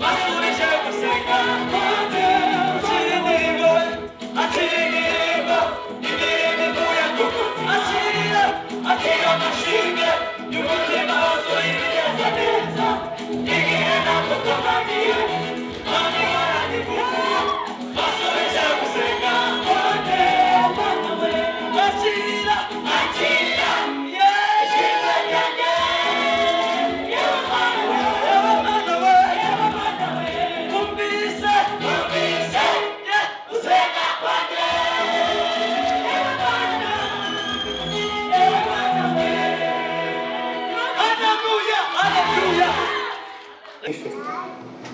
Asubije gusenga kwanjye. Akira indirimbo, akira indirimbo, indirimbo ivuye ku mutima. Akira, akira amashimwe y'umutima wuzuye ibinezaneza. Igihe nagukomangiye, Mana waranyiguye. Asubije gusenga kwanjye. Akira, akira, ishimwe ryanjye. Yewe Mana we, yewe Mana we, yewe Mana we. Numvise, numvise, gusenga kwanjye. Yewe Mana, yewe Mana we. Haleluya, haleluya.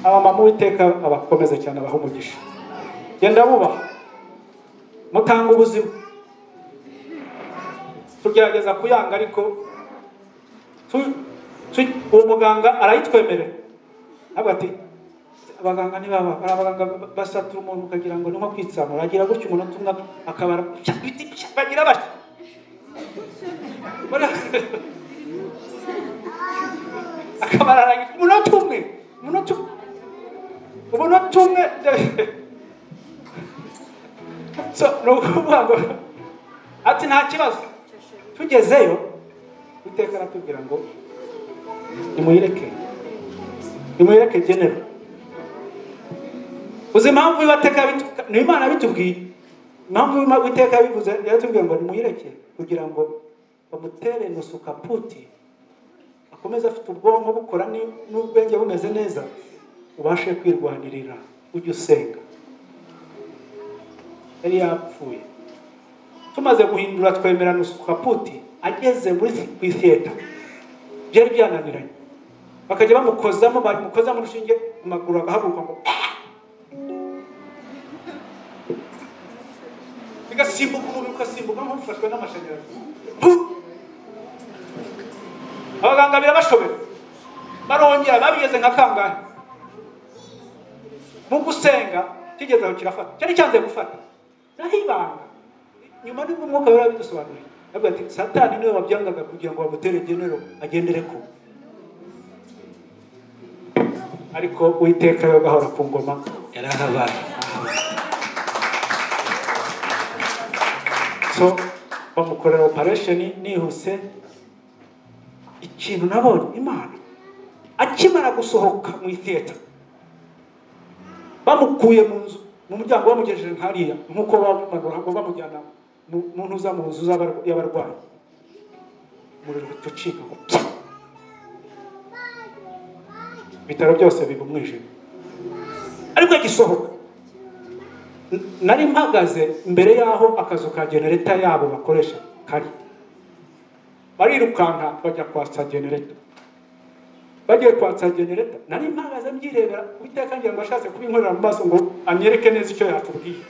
Abamama, Uwiteka abakomeze cyane, abaha umugisha. Genda bubaha, mutanga ubuzima. Tugerageza kuyanga, ariko uwo muganga arayitwemerera. Ntabwo ati abaganga ntibaba ari abaganga, basatura umuntu ukagira ngo ni nko kwitsamura. Agira gutya umunota umwe akabara bagira batya. Akabara arangije umunota umwe, umunota umwe, umunota umwe. So ni ukuvuga ngo ati nta kibazo. Tugezeyo, Uwiteka aratubwira ngo nimuyireke, nimuyireke general. Uzi impamvu Uwiteka, ni Imana bitubwiye impamvu Uwiteka yabivuze? Yaratubwiye ngo nimuyireke kugira ngo bamutere nusu kaputi, akomeze afite ubwonko bukora n'ubwenge bumeze neza, ubashe kwirwanirira, ujye usenga. Yari yapfuye. Tumaze guhindura twemera nusu kaputi, ageze muri ku theater byari byananiranye, bakajya bamukozamo, bamukozamo urushinge, amaguru agahaguruka ngo bigasimbuka, umubiri ugasimbuka nk'ufashwe n'amashanyarazi. Abaganga birabashobera, barongera babigeze nka kangahe. Mu gusenga kigeze aho kirafata, cyari cyanze gufata. Naho ibanga nyuma nibwo Umwuka Wera bidusobanuriye, avuga ati Satani niwe wabyangaga kugira ngo bamutere general agendere ko. Ariko Uwiteka yo gahora ku ngoma yarahabaye. So bamukorera operation nihuse. Ikintu nabonye Imana, akimara gusohoka mu theater, bamukuye mu nzu, mu muryango, bamugejeje nkariya nk'uko bamumanura ngo bamujyana mu ntuza, mu nzu y'abarwayi, umuriro uhita ucika ngo pya, ibitaro byose biba umwijima. Ariko agisohoka, nari mpagaze imbere y'aho akazu ka genereta yabo bakoresha kari. Barirukanka bajya kwatsa genereta. Bagiye kwatsa genereta, nari mpagaze mbyirebera. Uwiteka ngira ngo ashatse kubinkorera mu maso ngo anyereke neza icyo yatubwiye.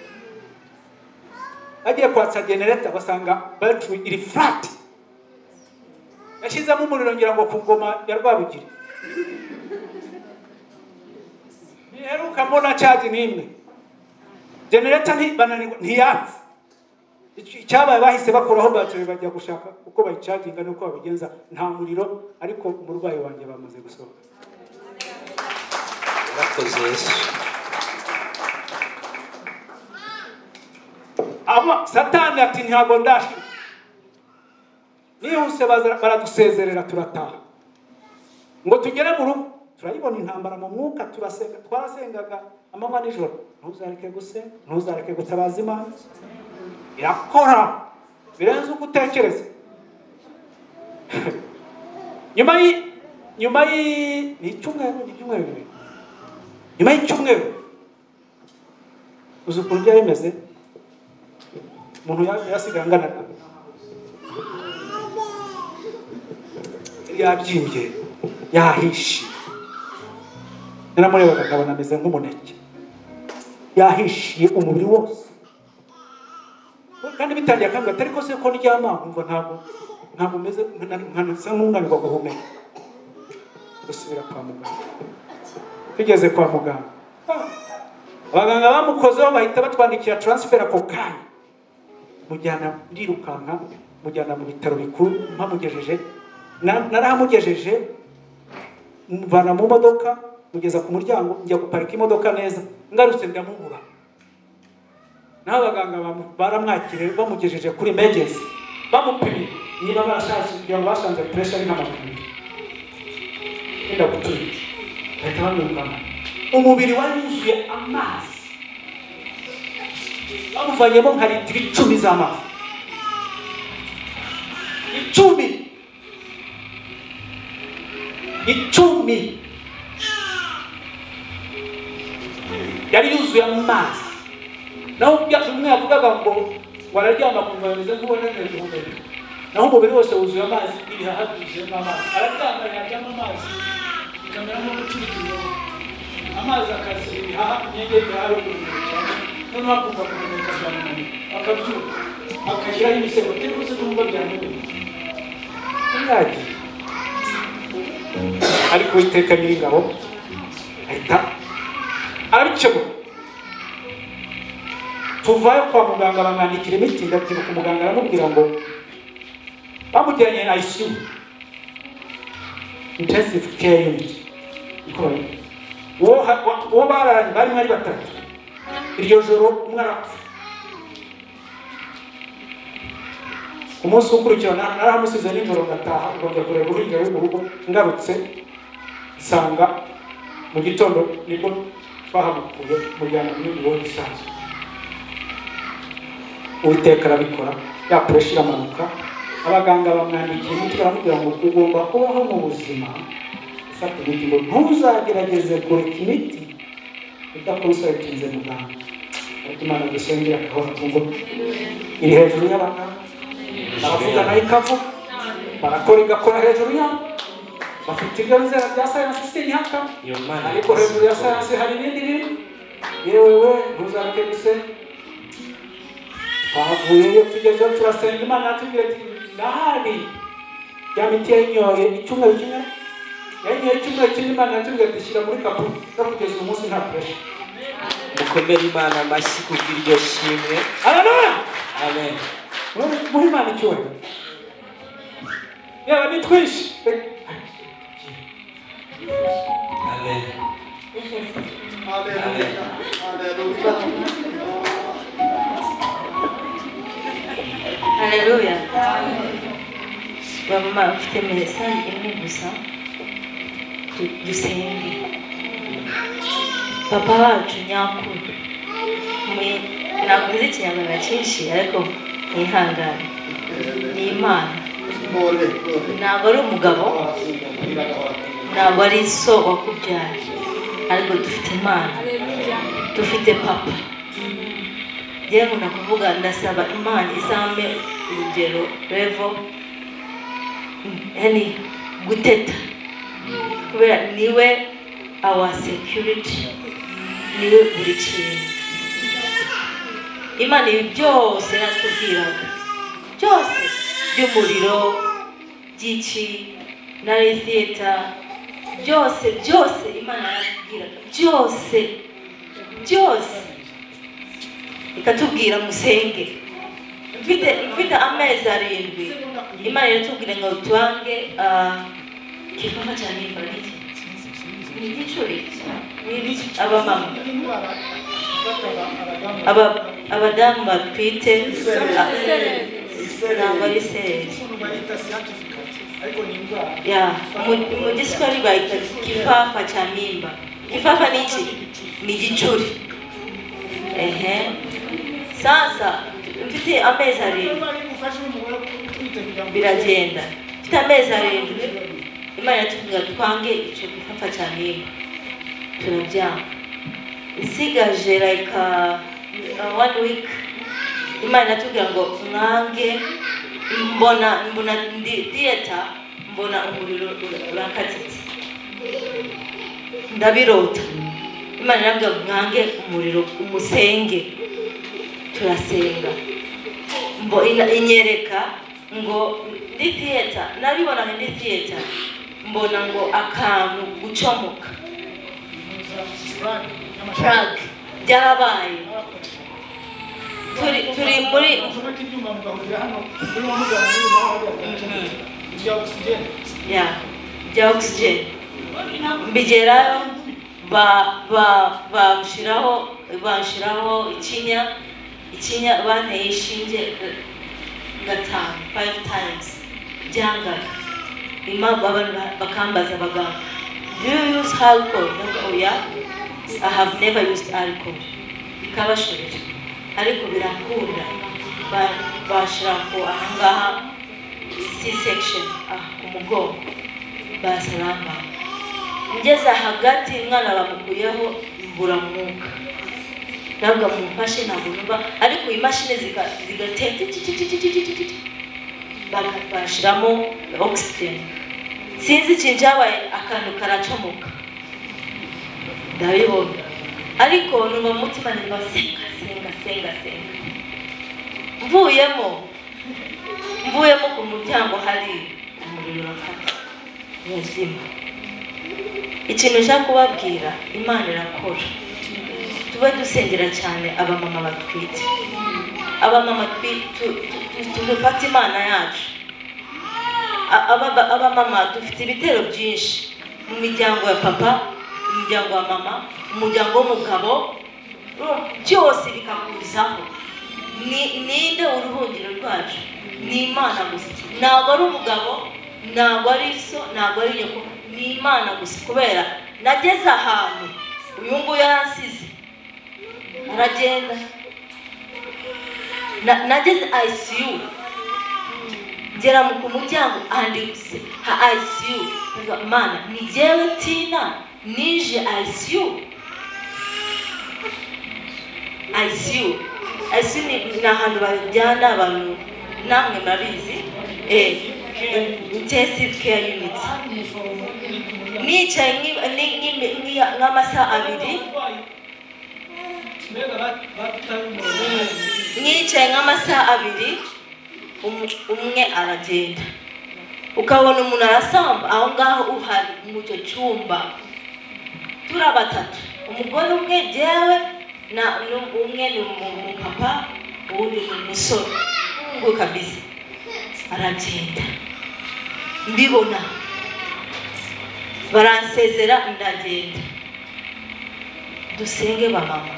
Bagiye kwatsa genereta, basanga battery iri flat. Yashyizemo umuriro ngira ngo ku ngoma ya Rwabugiri ntiheruka mbona charge n'imwe. Genereta bananirwa, ntiyapfa. Icyabaye, bahise bakuraho battery, bajya gushaka uko bayicaginga n'uko babigenza. Nta muriro, ariko umurwayi wanjye bamaze gusohoka. Yarakoze Yesu. Aba Satani ati ntabwo ndashira. Nihuse baradusezerera, turataha. Ngo tugere mu rugo turayibona intambara mu mwuka. Turasenga, twarasengaga amanywa nijoro. Ntuzareke gusenga, ntuzareke gutabaza Imana, irakora birenze uko utekereza. Nyuma ni icyumweru, ni ibyumweru 2, nyuma y'icyumweru, uzi ukuntu byari bimeze? Umuntu yasigaye angana na yabyimbye, yahishiye. Naramurebaga nkabona ameze nk'umuneke, yahishiye umubiri wose. Kandi bitangiye akambwira ati ariko se ko ndyama nkumva ntabwo meze nsa nk'unanirwa guhumeka. Gusubira kwa muganga, tugeze kwa muganga, abaganga bamukozeho bahita batwandikira transfer ako kanya. Mujyana, ndirukanka mujyana mu bitaro bikuru. Mpamugejeje, narahamugejeje, mvana mu modoka. mugeza ku muryango, njya guparika imodoka neza, ngarutse ndamubura. Naho abaganga baramwakiriye bamugejeje kuri emergency, bamupimye niba barashatse kugira ngo basanze pressure ari nk'amapine yenda guturika, bahita bamwirukana. Umubiri wari wuzuye amazi, bamuvanyemo nka litiro 10 z'amazi, 10 10 yari yuzuye amazi. Naho umwe yavugaga ngo wararyama kumva bimeze nk'uwananiwe guhumeka, naho umubiri wose wuzuye amazi, ibihaha byuzuyemo amazi, araryama yaryama amazi bikamera nko gucurika indobo, amazi akaziba ibihaha, imyenge y'ibihaha yo guhumeka cyane, noneho akumva guhumeka byamunaniye, akabyuka akashyiraho imisego, atari se kumva byamunaniye, yagiye. Ariko Uwiteka Nyiringabo ahita arabikemura. Tuvayo kwa muganga bamwandikira imiti, ndabyibuka umuganga aramubwira ngo bamujyanye ICU, intensive care unit. Uwo bararanye barimo ari batatu, iryo joro umwe arapfa. Ku munsi ukurikira narahamusize nijoro ngataha, ngo njya kureba uruhinja ruri mu rugo, ngarutse nsanga mu gitondo nibwo twahamukuye mujyana muri wodi isanzwe. Uwiteka arabikora, ya pressure iramanuka. Abaganga bamwandikiye imiti baramubwira ngo ugomba kubaho mu buzima ufata imiti, ngo ntuzagerageze kureka imiti udakonsultinze muganga. Ariko Imana dusengera akahora ngo iri hejuru y'abaganga, baravuga nayo ikavuga, barakora igakora hejuru yabo, bafite ibyo bizera bya sayansi sinyaka, ariko hejuru ya sayansi hari ibindi bintu. Yewe we ntuzareke gusenga. Twavuyeyo tugezeyo turasenga, Imana yatubwira ati ndahari. Ya miti yayinyoye icyumweru kimwe, yayinyoye icyumweru kimwe, Imana yatubwira ati shyira muri kapu, no kugeza uyu munsi nta pressure. Mukomere Imana amashyi kubw'iryo shimwe. Haleluya, amen. Muhe Imana icyubahiro. Yaba ni twinshi. Amen. Haleluya. Mama ufite message imwe gusa, dusenge. Papa wacu nyakuri, ntabwo nzi ikinyarwanda cyinshi ariko mwihangane, ni Imana, ntabwo ari umugabo, ntabwo ari so wakubyaye, ariko dufite Imana, dufite papa. Yewe nakuvuga ndasaba Imana izampe urugero level, yani guteta, kubera niwe our security, niwe buri kintu. Imana ibi byose yaratubwiraga, byose by'umuriro, by'iki, na theater, byose byose Imana yaratubwiraga, byose byose ikatubwira musenge. Mfite amezi 7, Imana iratubwira ngo twange kifafa cya mimba n'iki ni igicuri, ni abamama, abadamu batwite, ntabwo ari sereri ya mu giswahili bayita kifafa cha mimba. Kifafa ni iki? Ni igicuri. Ehe, sasa mfite amezi 7 biragenda, mfite amezi 7 Imana yatubwira twange icyo kifafa cha mimba, turabyanga. Nsigaje like 1 week, Imana yatubwira ngo mwange, mbona ndi theater, mbona umuriro urakatitse, ndabirota. Imana irambwira mwange umuriro umusenge, turasenga. Inyereka ngo ndi theater, nabibona ndi theater, mbona ngo akantu gucomoka plug byarabaye. Turi muri ya bya oxygen, mbigerayo Banshiraho ikinya banteye ishinge gatanu 5 times byangaga. Impamvu abantu bakambaza abaganga, do you use alcohol? Ndavuga oya, I have never used alcohol. Bikabashobera ariko birakunda. Bashira ku ahangaha C-section ku mugongo basaramba. Ngeze hagati umwana bamukuyeho mbura mwuka. Ndavuga mumfashe ntabwo numva, ariko imashini zigatera bashiramo oxygen. Sinzi ikintu cyabaye, akantu karacomoka ndabibona, ariko numva mu mutima numva senga senga senga senga. Mvuyemo ku muryango hari umuriro urakata muzima. Ikintu nshaka kubabwira, Imana irakora. Tube dusengera cyane abamama batwite, abamama dufata Imana yacu. Abamama dufite ibitero byinshi mu miryango ya papa, mu muryango wa mama, mu muryango w'umugabo, byose bikakuzaho. Ninde uruhungiro rwacu? Ni Imana gusa. Ntabwo ari umugabo, ntabwo ari so, ntabwo ari nyoko, ni Imana gusa. Kubera nageze ahantu uyu nguyu yaransize aragenda, nageze ICU, ngera ku muryango anditse ha ICU. Mana, ni jyewe Tina nije ICU. ICU ni ahantu bajyana abantu, namwe murabizi, intensive care unit. Nicaye nk'amasaha abiri, nicaye nk'amasaha abiri, umwe aragenda. Ukabona umuntu arasamba aho ngaho uhari mu cyo cyumba. Turi batatu, umugore umwe jyewe na umwe ni umupapa, uwundi ni umusore. Ngo kabisa aragenda, mbibona baransezera ndagenda. Dusenge bamama,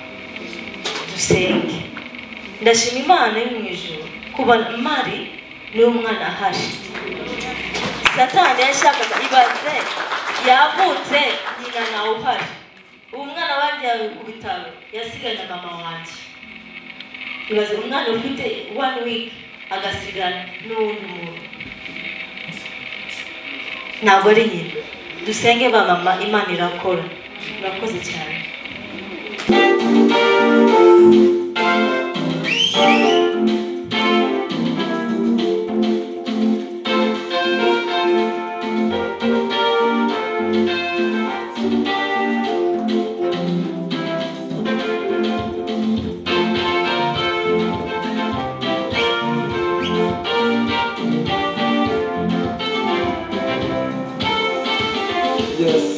dusenge. Ndashima Imana yo mu ijuru kuba mari niwe mwana ahari. Satani yashakaga, ibaze yavutse nyina nawe uhari. Uwo mwana babyawe ku bitaro yasigaye na mama wanjye. Ibaze umwana ufite 1 week agasigara n'uwundi muntu, ntabwo ari nyina. Dusenge ba mama, Imana irakora. Murakoze cyane. Yes.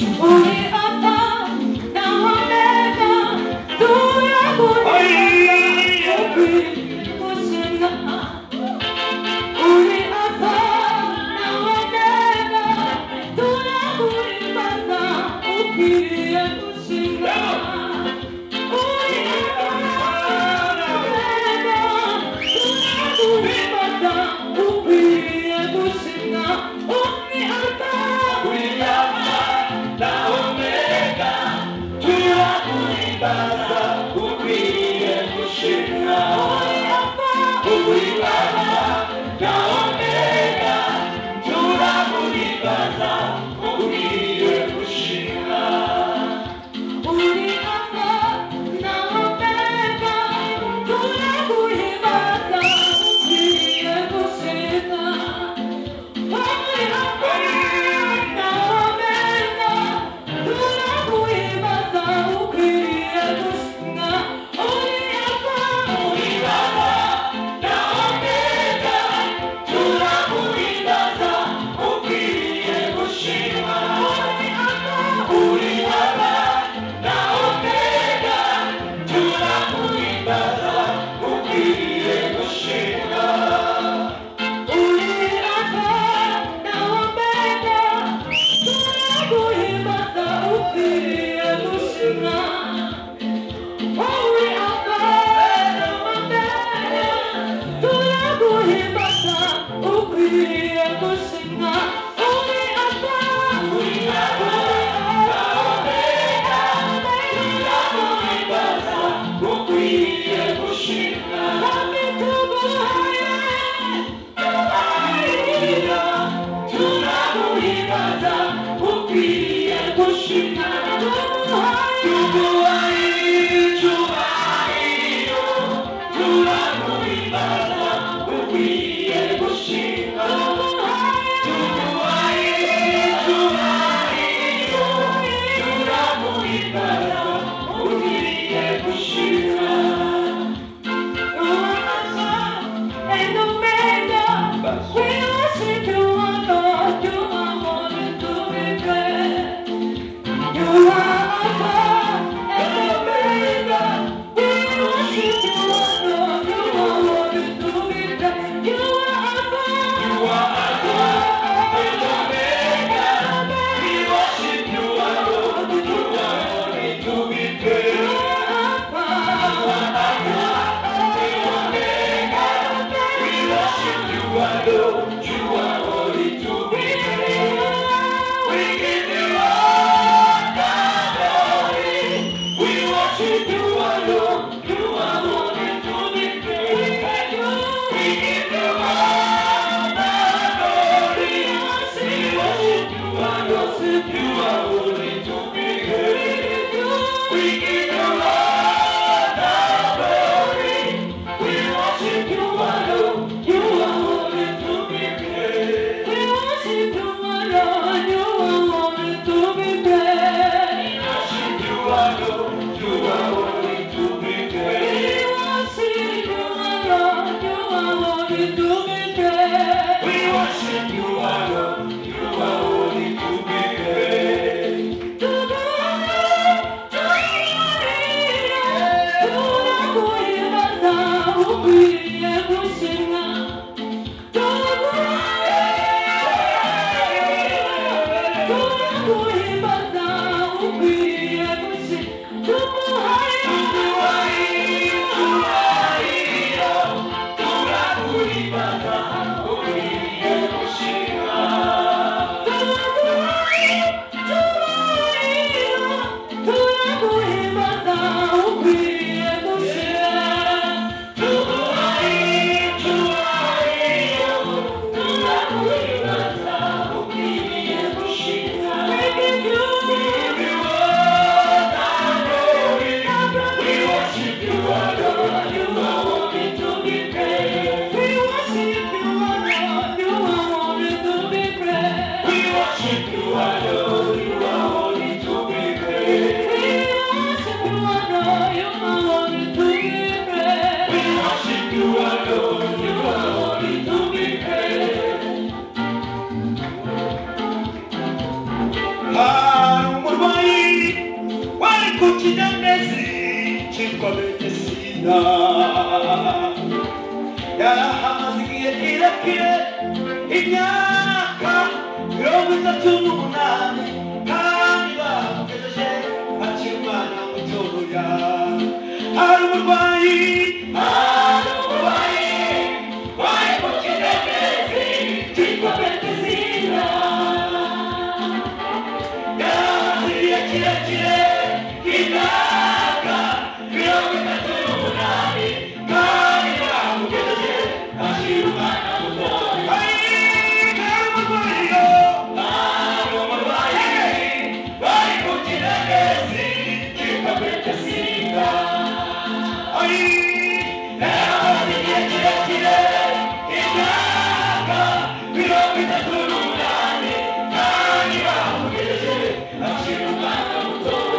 kidendezi cyitwa Betesida. Yarahamaze igihe kirekire, imyaka 38, kandi bamugejeje akiri umwana mutoya. Hari umurwayi, hari umurwayi wari mu kidendezi cyitwa Betesida. Yarahamaze igihe kirekire, imyaka 38, kandi bamugejeje akiri umwana mutoya. Hari umurwayi, hari umurwayi wari mu kidendezi cyitwa Betesida. Yarahamaze igihe kirekire, imyaka 38, kandi bamugejeje akiri umwana mutoya.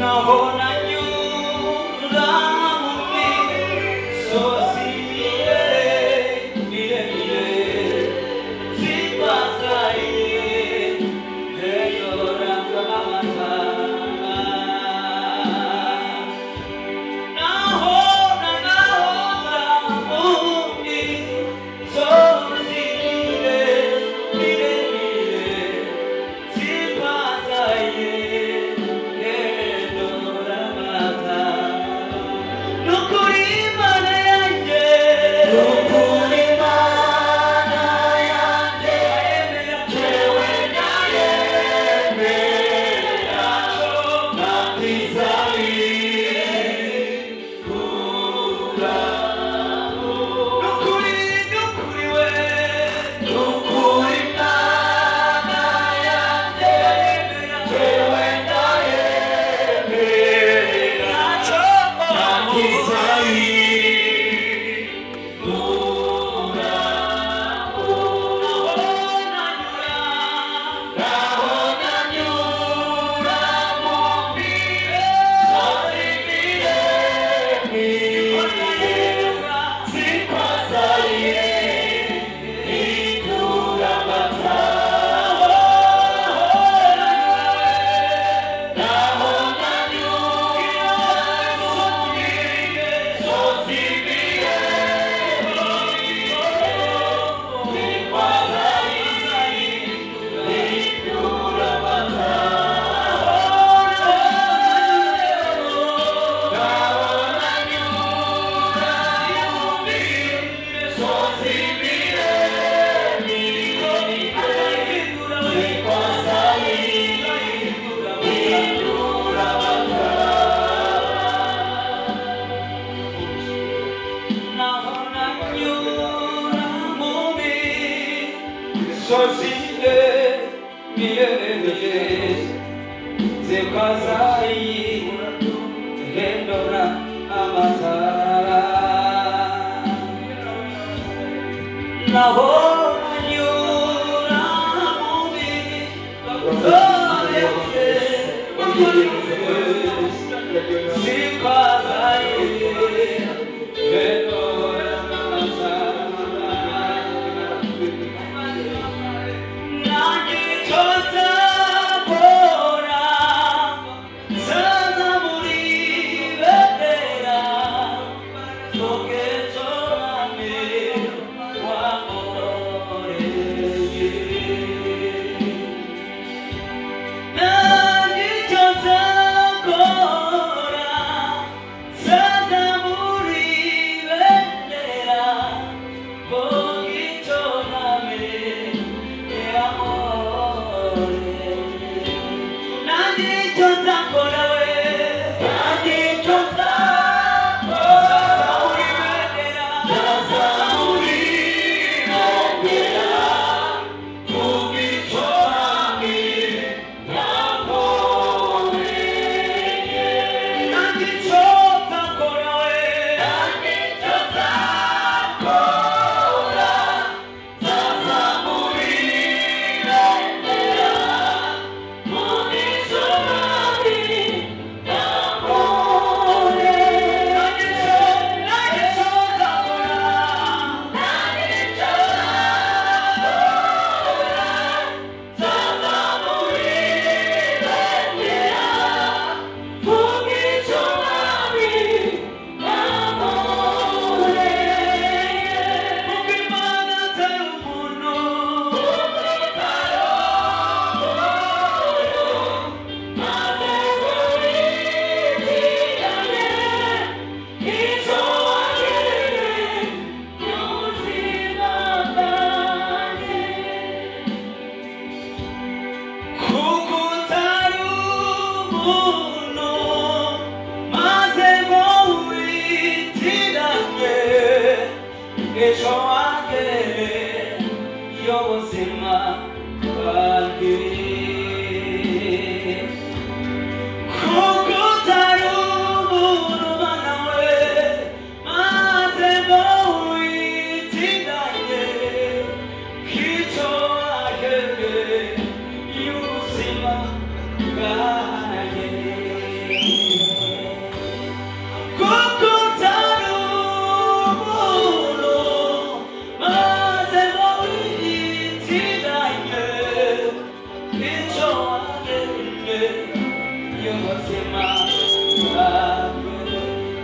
Naho nanyura mu misozi miremire zikwazaye heyora amatara Nahora nahora mu misozi miremire zikwazaye heyora amatara Nukuri Imana yanjye Nukuri Imana yanjye Jewe ndayemera Nukuri nukuri we Nukuri Imana yanjye Jewe ndayemera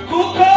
Kuko